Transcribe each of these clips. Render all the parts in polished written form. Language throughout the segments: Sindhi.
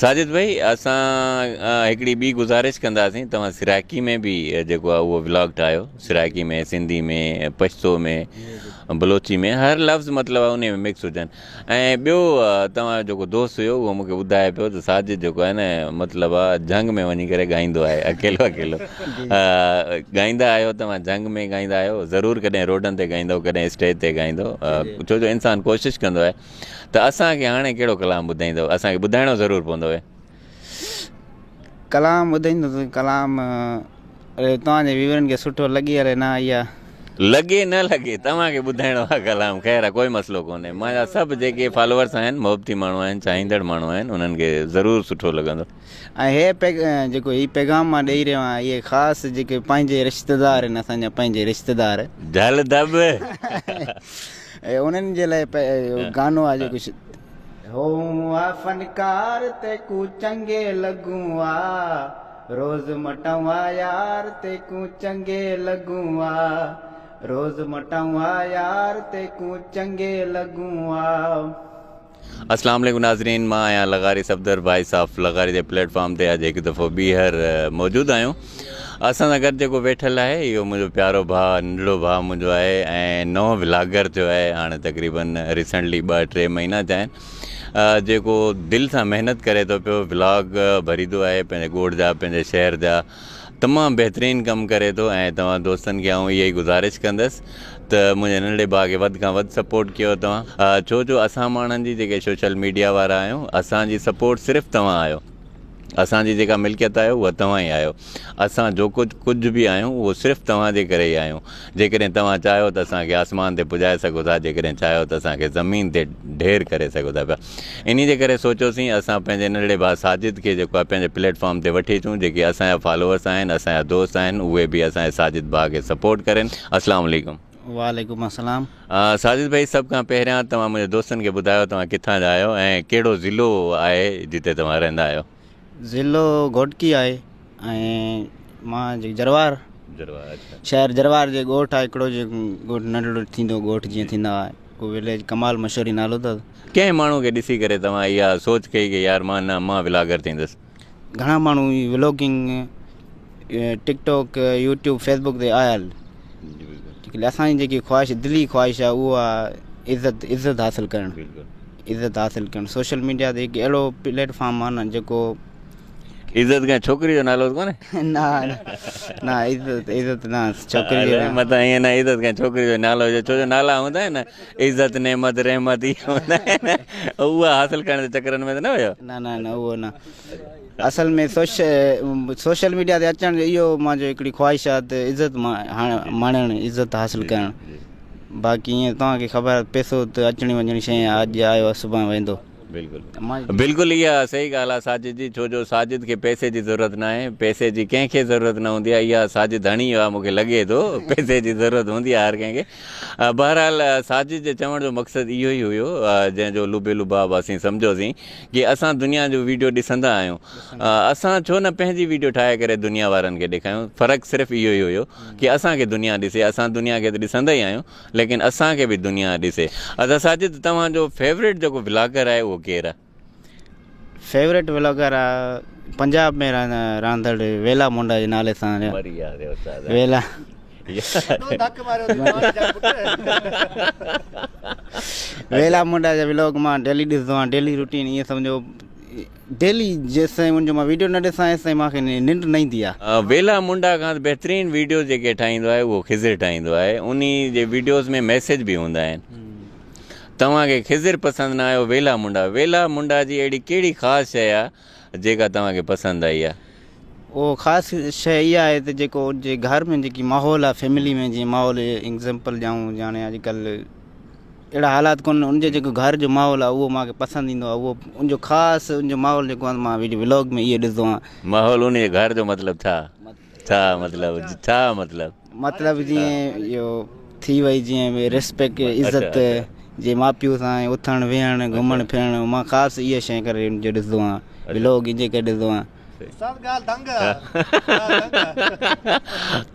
ساجد ڀائي اسان هڪڙي ٻي گذارش ڪنداسين توهان سرائڪي ۾ به جيڪو آهي اهو ولاگ ٺاهيو سرائڪي ۾ سنڌي ۾ پشتو ۾ بلوچي ۾ هر لفظ مطلب آهي انهي ۾ مڪس هجن ۽ ٻيو توهان جو جيڪو دوست هيو اهو مونکي ٻڌائي پيو ته ساجد جيڪو آهي نه مطلب آهي جهنگ ۾ وڃي ڪري ڳائيندو آهي اڪيلو اڪيلو ڳائيندا آهيو توهان جهنگ ۾ ڳائيندا آهيو ضرور ڪڏهن روڊن تي ڳائيندو ڪڏهن اسٽيج تي ڳائيندو ڇو جو انسان ڪوشش ڪندو آهي ته اسان کي هاڻي ڪهڙو ڪلام ٻڌائيندؤ؟ اسان کي ٻڌائڻو ضرور پوندو. ڪلام ٻڌائيندس ڪلام اري توهان جي ويورن کي سٺو لڳي اري نه اها. لڳي نه لڳي توهان کي ٻڌائڻو آهي ڪلام خير آهي ڪوئي مسئلو ڪونهي منهنجا سڀ جيڪي فالوورس آهن محبتي ماڻهو آهن چاهيندڙ ماڻهو آهن انهن کي ضرور سٺو لڳندو. ۽ هي جيڪو هي پيغام مان ڏئي رهيو آهيان اهي خاص جيڪي پنهنجي رشتيدار آهن اسان جا پنهنجي رشتيدار. جهل ڌٻ. ۽ انهن جي لاء گانو آ جيڪو هون آ فنڪار تيڪون چنگي لڳون آ روز مٽون آ يار تيڪون چنگي لڳون آ روز مٽون آ يار تيڪون چنگي لڳون آ. اسلام عليڪم ناظرين مان آهيان لغاري صفدر ڀائي صاحب لغاري جي پليٽ فارم تي اڄ هڪ دفعو ٻيهر موجود آهيون اسان سان گڏ جيڪو ويٺل آهي اهو منهنجو پيارو ڀاء ننڍڙو ڀاء منهنجو آهي ۽ نئون ولاگر ٿيو آهي هاڻي تقريبن ريسنٽلي ٻه ٽي مهينا ٿيا آهن جيڪو دل سان محنت ڪري ٿو پيو ولاگ ڀريندو آهي پنهنجي ڳوٺ جا پنهنجي شهر جا تمام بهترين ڪم ڪري ٿو ۽ توهان دوستن کي آئون اها ئي گذارش ڪندس ته منهنجي ننڍڙي ڀاء کي وڌ کان وڌ سپورٽ ڪيو توهان ڇو جو اسان ماڻهن جي جيڪي سوشل ميڊيا وارا آهيون اسان جي سپورٽ صرف توهان آهيو اسان جي جيڪا ملڪيت آهي اها توهان ئي آهيو اسان جو ڪجهه ڪجهه به آهيون اهو صرف توهان جي ڪري ئي آهيون جيڪڏهن توهان چاهيو ته اسان کي آسمان تي پڄائي سگهو ٿا جيڪڏهن چاهيو ته اسان کي زمين تي ڍير ڪري سگهو ٿا پيا انهي جي ڪري سوچيوسين اسان پنهنجي ننڍڙي ڀاء ساجد کي جيڪو آهي پنهنجي پليٽ فارم تي وٺي اچون جيڪي اسان جا فالوورس آهن اسان جا دوست آهن اهي به اسان جي ساجد ڀاء کي سپورٽ ڪرين اسلام عليڪم. وعليڪم السلام. ساجد ڀائي سڀ کان پهريان توهان منهنجي دوستن کي ٻڌايو توهان ڪٿان جا آهيو ۽ ڪهڙو ضلعو آهي جتي توهان رهندا آهيو. ضلعو گهوٽڪي آهي ۽ مان جي جروار شهر جروار جي ڳوٺ آهي هڪڙو جي ڳوٺ ننڍڙو ٿيندو ڳوٺ جيئن ٿيندا آهي ڪو وليج ڪمال مشوري نالو اٿس. ڪنهن ماڻهو کي ڏسي ڪري توهان اها سوچ ڪئي ڪي يار مان نه مان ولاگر ٿيندس. گهڻا ماڻهو vlogging TikTok YouTube Facebook تي آيل اسان جي جيڪي خواهش دلي خواهش آهي اها عزت عزت حاصل ڪرڻ عزت حاصل ڪرڻ سوشل ميڊيا تي هڪ اهڙو پليٽ فارم آهي نه جيڪو عزت ڪنهن ڇوڪري جو نالو ته ڪونهي نه نه عزت عزت نه ڇوڪري جو متان ائين نه عزت ڪنهن ڇوڪري جو نالو هجي ڇو جو نالا هوندا آهن نه عزت نعمت رحمت اهي هوندا آهن اها حاصل ڪرڻ جي چڪرن ۾ ته نه ويو نه نه نه اهو نه اصل ۾ سوشل ميڊيا تي اچڻ جو اهو منهنجو هڪڙي خواهش آهي ته عزت ماڻڻ عزت حاصل ڪرڻ باقي ائين توهان کي خبر آهي پئسو ته اچڻي وڃڻي شيء آهي اڄ آيو آهي سڀاڻي ويندو. بلڪل بلڪل اها صحيح ڳالهه آهي ساجد جي ڇو جو ساجد کي پئسي جي ضرورت ناهي پئسي جي ڪنهن کي ضرورت نه هوندي آهي اها ساجد هڻي ويو آهي مون کي لڳي ٿو پئسي جي ضرورت هوندي آهي هر ڪنهن کي بهرحال ساجد جي چوڻ جو مقصد اهو ئي هيو جنهن جو لب لباب اسين سمجهيوسين ڪي اسان دنيا جو ويڊيو ڏسندا آهيون اسان ڇو نه پنهنجي ويڊيو ٺاهي ڪري دنيا وارن کي ڏيکايون فرق صرف اهو ئي هيو ڪي اسان کي دنيا ڏسي اسان دنيا کي ته ڏسندا ئي آهيون ليڪن اسان کي به دنيا ڏسي ادا ساجد توهان جو فيوريٽ جيڪو ولاگر آهي اهو ڪير آهي؟ فيوريٽ ولاگر آ پنجاب ۾ رهندڙ ويلا مونڊا جي نالي سان ويلا ويلا مونڊا جا ولاگ مان ڊيلي ڏسندو آهيان ڊيلي روٽين ائين سمجهو ڊيلي جيستائين ان جو مان ويڊيو نه ڏسان ايستائين مان کي ننڊ نه ايندي آهي. ويلا منڊا کان بهترين ويڊيوز جيڪي ٺاهيندو آهي اهو خضر ٺاهيندو آهي انهي جي ويڊيوز ۾ ميسيج به هوندا آهن. توهان کي خضر پسند نه آيو ويلا منڊا ويلا منڊا جي اهڙي ڪهڙي خاص شيء آ جيڪا توهان کي پسند آئي آ. اهو خاص شيء اها آهي ته جيڪو ان جي گهر ۾ جيڪي ماحول آ فيملي ۾ جيئن ماحول ايگزامپل ڏيائون جاڻي اڄڪلهه اهڙا حالات ڪونهن ان جي جيڪو گهر جو ماحول آ اهو مان کي پسند ايندو آ اهو ان جو خاص ان جو ماحول جيڪو آ مان ويڊيو ولاگ ۾ اهو ڏسندو آهيان. ماحول ان جي گهر جو مطلب ڇا ڇا مطلب ڇا مطلب. مطلب جيئن اهو ٿي وئي جيئن ريسپيڪٽ عزت جي ماء پيء سان اٿڻ ويهڻ گهمڻ ڦرڻ مان خاص اها شيء ڪري ان جو ڏسندو آهيان ولاگ ان جي ڪري ڏسندو آهيان. استاد ڳالهه دنگ آ ڳالهه دنگ آ.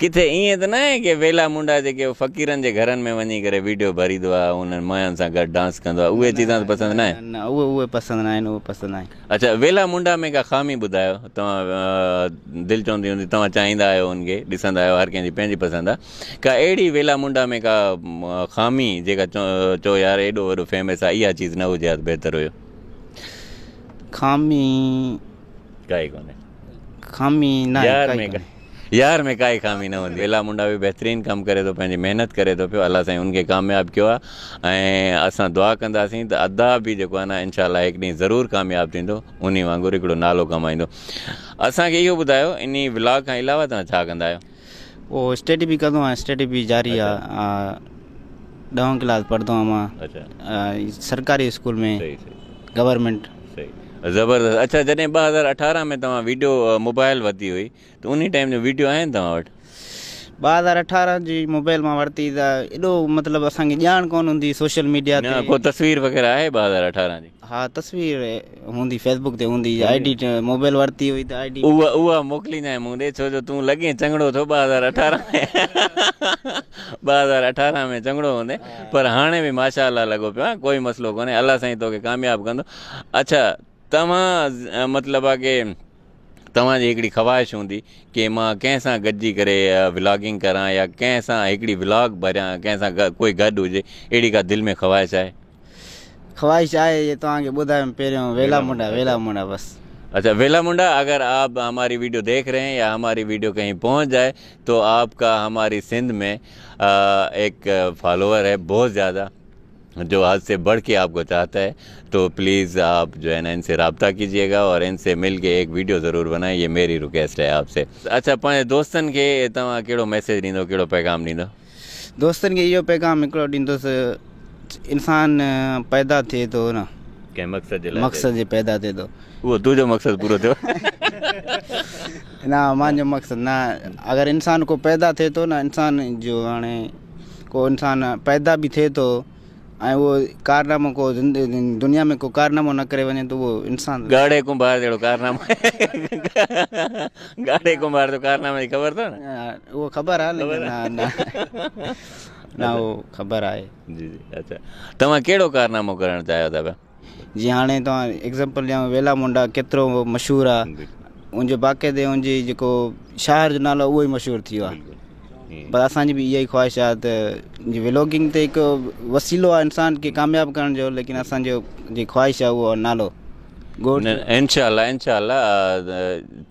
ڪٿي ائين ته ناهي ڪي ويلا منڊا جيڪي فقيرن جي گهرن ۾ وڃي ڪري ويڊيو ڀريندو آ انهن ماين سان گڏ ڊانس ڪندو آ اهي چيزان ته پسند ناهن. نه نه اهي اهي پسند ناهن اهي پسند ناهن. اڇا ويلا منڊا ۾ ڪا خامي ٻڌايو توهان دل چوندي هوندي توهان چاهيندا آهيو ان کي ڏسندا آهيو هر ڪنهن جي پنهنجي پسند آ ڪا اهڙي ويلا منڊا ۾ ڪا خامي جيڪا چئو يار ايڏو وڏو فيمس آ اها چيز نه هجي ها ته بهتر هيو. خامي ڪائي ڪونهي. خامي نه يار ۾ يار ۾ ڪائي خامي نه هوندي. ويلا منڊا به بهترين ڪم ڪري ٿو پنهنجي محنت ڪري ٿو پيو الله سائين ان کي ڪامياب ڪيو آ ۽ اسان دعا ڪنداسين ته ادا به جيڪو آ نه انشاء الله هڪ ڏينهن ضرور ڪامياب ٿيندو انهي وانگر هڪڙو نالو ڪمائيندو اسان کي اهو ٻڌايو انهي ولاگ کان علاوه توهان ڇا ڪندا آهيو. اهو اسٽڊي به ڪندو آهيان اسٽڊي به جاري آ ڏهون ڪلاس پڙهندو آهيان مان سرڪاري اسڪول ۾ گورنمينٽ. صحيح زبردست اڇا جڏهن 2018 ۾ توهان ويڊيو موبائل ورتي هئي ته انهي ٽائيم جو ويڊيو آهن توهان وٽ؟ 2018 جي موبائل مان ورتي ته ايڏو مطلب اسان کي ڄاڻ ڪونه هوندي سوشل ميڊيا تي. نه ڪو تصوير وغيره آهي 2018 جي؟ ها تصوير هوندي فيسبوڪ تي هوندي I D mobile ورتي هئي ته I D. اها اها موڪليندانء مون ڏي ڇو جو تون لڳين چڱڙو ٿو 2018 ۾ 2018 ۾ چڱڙو هوندين پر هاڻي به ماشاء الله لڳو پيو آهين ڪوئي مسئلو ڪونهي الله سائين توکي ڪامياب ڪندو اڇا توهان مطلب آ ڪي توهان جي هڪڙي خواهش هوندي ڪي مان ڪنهن سان گڏجي ڪري ولاگنگ ڪران يا ڪنهن سان هڪڙي ولاگ ڀريان ڪنهن سان ڪوئي گڏ هجي اهڙي ڪا دل ۾ خواهش آهي؟ خواهش آهي جي توهان کي ٻڌايم پهريون ويلا منڊا ويلا منڊا بس. اچھا ويلا منڊا اگر آپ هماري ويڊيو ديک رهي هين يا هماري ويڊيو ڪهين پهنچ جائي تو آپ ڪا هماري سنڌ ۾ ايڪ فالوور هي بهت زياده جو حد سي بڙھ ڪي آپ ڪو چاهتا هي تو پليز آپ جو هي نا ان سي رابطه ڪيجيي گا اور ان سي مل ڪي ايڪ ويڊيو ضرور بنائي يي ميري رڪويسٽ هي آپ سي. اچھا پنهنجي دوستن کي توهان ڪهڙو ميسيج ڏيندو ڪهڙو پيغام ڏيندو. دوستن کي اهو پيغام هڪڙو ڏيندس انسان پيدا ٿئي ٿو نه ڪنهن مقصد جي لاء مقصد جي پيدا ٿئي ٿو اهو تنهنجو مقصد پورو ٿيو نه مانجو مقصد نه اگر انسان ڪو پيدا ٿئي ٿو نه انسان جو هاڻي ڪو انسان پيدا به ٿئي ٿو ۽ اهو ڪارنامو ڪو دنيا ۾ ڪو ڪارنامو نه ڪري وڃي ته اهو انسان ڳاڙهي ڪنڀار جهڙو ڪارنامو ڳاڙهي ڪنڀار جو ڪارنامي جي خبر اٿو نه اهو خبر آهي ليڪن نه نه نه اهو خبر آهي جي جي اچھا توهان ڪهڙو ڪارنامو ڪرڻ چاهيو ٿا پيا جي هاڻي توهان ايگزامپل ڏيان ويلا منڊا ڪيترو مشهور آهي ان جو باقاعدي ان جي جيڪو شهر جو نالو اهو ئي مشهور ٿي ويو آهي پر اسان جي به اها ئي خواهش آهي ته جي ولاگنگ ته هڪ وسيلو آهي انسان کي ڪامياب ڪرڻ جو ليڪن اسان جو جي خواهش آهي اهو نالو ڳوٺ انشاء الله انشاء الله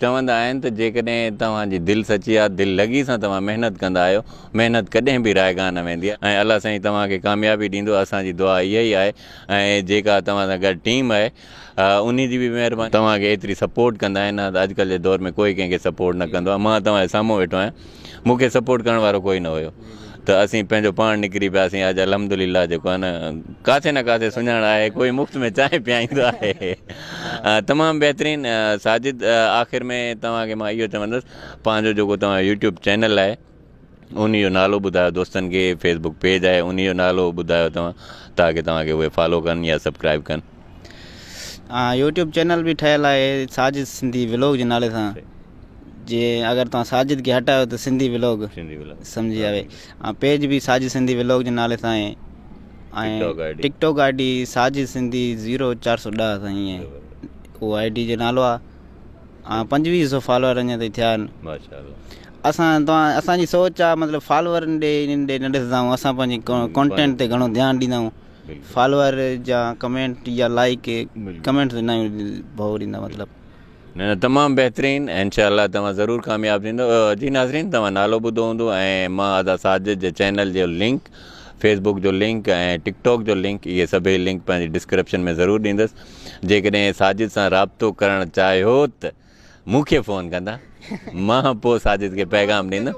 چوندا آهن ته جيڪڏهن توهان جي دل سچي آهي دل لڳي سان توهان محنت ڪندا آهيو محنت ڪڏهن به رائگان نه ويندي آهي ۽ الله سائين توهان کي ڪاميابي ڏيندو اسان جي دعا اها ئي آهي ۽ جيڪا توهان سان گڏ ٽيم آهي انهي جي به مهرباني توهان کي ايتري سپورٽ ڪندا آهن نه ته اڄڪلهه جي دور ۾ ڪوئي ڪنهن کي سپورٽ نه ڪندو آهي مان توهان جي سامهون ويٺو آهيان مون کي سپورٽ ڪرڻ وارو ڪوئي نه هيو ته اسين پنهنجو پاڻ نڪري پياسين اڄ الحمدلله جيڪو آهي نه ڪاٿي نه ڪاٿي سڃاڻ آهي ڪوئي مفت ۾ چانهه پيائيندو آهي تمام بهترين ساجد آخر ۾ توهان کي مان اهو چوندس پنهنجو جيڪو توهان يوٽيوب چينل آهي انهي جو نالو ٻڌايو دوستن کي فيس بڪ پيج آهي انهي جو نالو ٻڌايو توهان تاڪه توهان کي اهي فالو ڪن يا سبڪرائب ڪن. يوٽيوب چينل به ٺهيل آهي ساجد سنڌي ولاگ جي نالي سان جي اگر توهان ساجد کي هٽايو ته سنڌي ولاگ سمجهي آوي پيج به ساجد سنڌي ولاگ جي نالي سان آهي ۽ ٽڪ talk I D Sajid Sindhi 0410 سان ائين اهو I D جو نالو آهي 2500 فالوور اڃا تائين ٿيا آهن اسان توهان اسان جي سوچ آ مطلب فالوورن ڏي انهن ڏي نه ڏسندا آهيون اسان پنهنجي ڪانٽينٽ تي گهڻو ڌيان ڏيندا آهيون فالوور جا ڪمينٽ يا لائڪ ڪمينٽ نه ڀؤ ڏيندا مطلب. نه نه تمام بهترين انشاء الله توهان ضرور ڪامياب ٿيندو جي ناظرين توهان نالو ٻڌو هوندو ۽ مان ادا ساجد جي چينل جو لنڪ فيس بڪ جو لنڪ ۽ ٽڪ ٽاڪ جو لنڪ اهي سڀئي لنڪ پنهنجي ڊسڪرپشن ۾ ضرور ڏيندس جيڪڏهن ساجد سان رابطو ڪرڻ چاهيو ته مون کي فون ڪندا مان پوء ساجد کي پيغام ڏيندم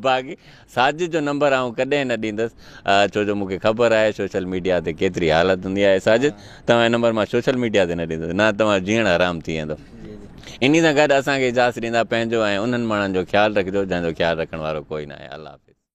باقي ساجد جو نمبر آئون ڪڏهن نه ڏيندس ڇو جو مون کي خبر آهي سوشل ميڊيا تي ڪيتري حالت هوندي آهي ساجد توهان جو نمبر مان سوشل ميڊيا تي نه ڏيندس نه توهان جيئڻ حرام ٿي ويندو انهي سان گڏ اسان کي اجازت ڏيندا پنهنجو ۽ انهن ماڻهن جو خيال رکجو جنهن جو خيال رکڻ وارو ڪوئي ناهي الله حافظ.